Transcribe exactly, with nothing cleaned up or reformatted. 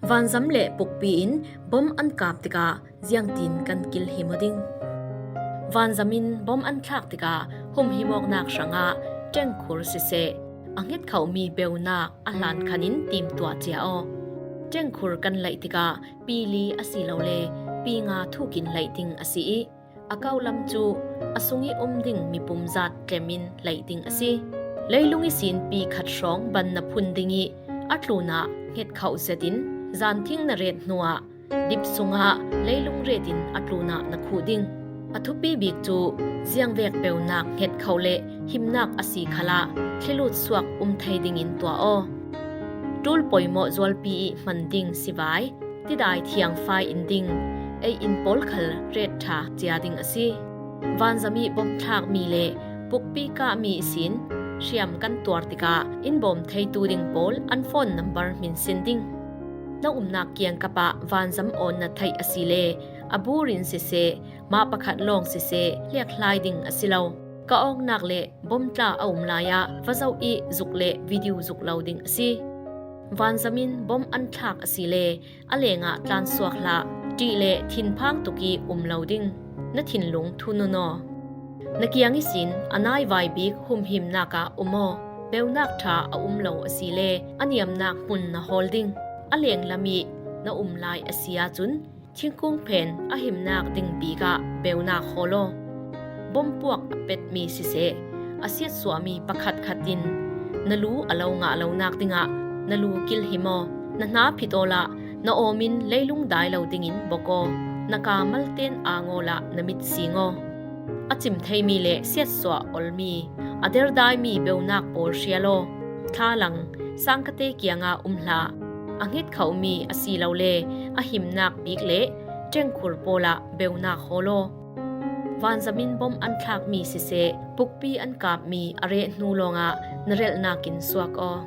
Vanzam le pukpi in bom an kap tikah ziangtin kan kilhim aw ding? Vanzam in bom an thlak tikah humhim awknak hrangah ṭengkhur siseh, a hngetkhohmi beunak a hlan khan in timtuah cia aw. Ṭengkhur kan laih tikah pi li asilole pi nga thukin laih ding a si ih, a kaulam cu a sung ih um ding mipum zat tlem in laih ding a si. Leilung ihsin pi khat hrawng ban na phun ding ih a tlunah hngetkhoh zetin zanthing na ret hnuah dip sungah leilung retin a tlunah na khuh ding. A thupi bik cu ziangvek beunak hngetkhoh le himnak a si khalah thlilut suak um thei dingin tuah aw. Ṭul poimawh zualpi ih hman ding sivai, tidai thiangfai in ding, ei in pawl khal ret ṭha cia ding a si. Vanzam ih bom thlakmi le pukpi kahmi ihsin hriam kan tuar tikah in bawm theitu ding pawl an phone number hminsin ding. Na umnak kiangkap ah vanzam awn na theih asile a bur in siseh, mah pakhat lawng siseh, hlekhlai ding a si lo. Ka awknak le bom tla a um lai ah va zoh ih zuk le video zuk lo ding a si. Vanzam in bom an thlak asile a lengah tlansuak hlah. Ṭih le thinphang tuk ih um lo ding. Na thinlung thunun aw. Na kiang ihsin a naivai bik humhimnak ah um aw. Beunak ṭha a um lo asile a niamnak hmun na hawl ding. A lenglam ih na um lai a si ahcun thingkung phen a himnak ding bikah beunak hawl aw. Bompuak a petmi siseh, a siatsuahmi pakhatkhat in na lu a lo ngah lonak dingah na lu kilhim aw. Na hna phit awlah na awm in leilung dai lo dingin bok aw. Na kaa malten ang awlah na mit sing aw. A cim theimi le siatsuah olmi, a derdaimi beunak pawl hrial aw. Thlalang, sangkate kiangah um hlah. A hngetkhohmi asilole a himnak bik le ṭengkhur pawlah beunak hawl aw. Vanzam in bom an thlakmi siseh, pukpi an kapmi a reh hnu lawngah na relhnak in suak aw.